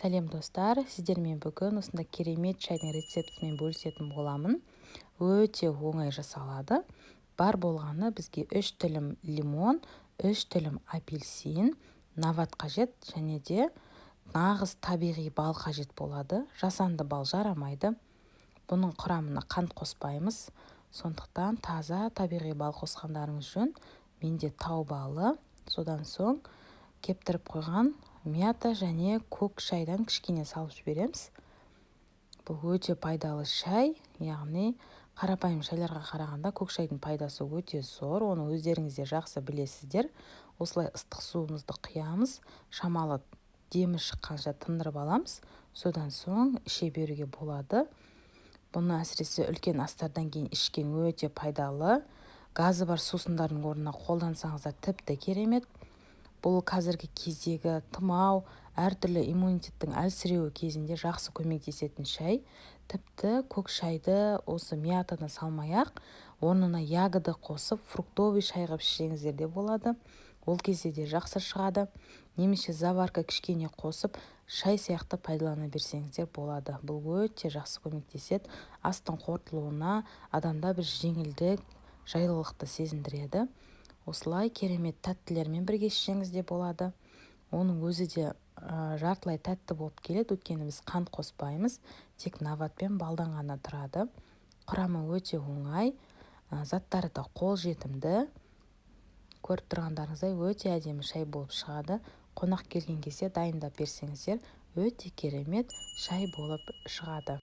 Сәлем, достар! Сіздермен бүгін осындай керемет шайдың рецептімен бөлісетін боламын. Өте оңай жасалады. Бар болғаны бізге 3 тілім лимон, 3 тілім апельсин, нават қажет және де нағыз табиғи бал қажет болады. Жасанды бал жарамайды. Бұның құрамына қант қоспаймыз, сондықтан таза табиғи бал қосқандарыңыз жөн. Менде тау балы. Содан соң кептіріп қойған мята және көк шайдан кішкене салып жібереміз. Бұл өте пайдалы шай, яғни қарапайым шайларға қарағанда көк шайдың пайдасы өте зор, оны өздеріңіз де жақсы білесіздер. Осылай ыстық суымызды құямыз, шамалы демі шыққанша тындырып аламыз, содан соң іше беруге болады. Бұны әсіресе үлкен астардан кейін ішкен өте пайдалы. Газы бар сусындардың орнына қолдансаңыздар, тіпті керемет. Бұл қазіргі кездегі тұмау, әртүрлі иммунитеттің әлсіреуі кезінде жақсы көмектесетін шай. Тіпті көк шайды осы мятаны салмай-ақ, орнына ягоды қосып, фруктовый шай қылып ішсеңіздер де болады, ол кезде де жақсы шығады. Немесе заварка кішкене қосып, шай сияқты пайдалана берсеңіздер болады. Бұл өте жақсы көмектеседі астың қорытылуына, адамда бір жеңілдік, жайлылықты сезіндіреді. Осылай керемет тәттілермен бірге ішсеңіз де болады. Оның өзі де жартылай тәтті болып келеді, өйткені біз қант қоспаймыз, тек нават пен балдан ғана тұрады. Құрамы өте оңай, заттары да қолжетімді. Көріп тұрғандарыңыздай, өте әдемі шай болып шығады. Қонақ келген кезде дайындап берсеңіздер, өте керемет шай болып шығады.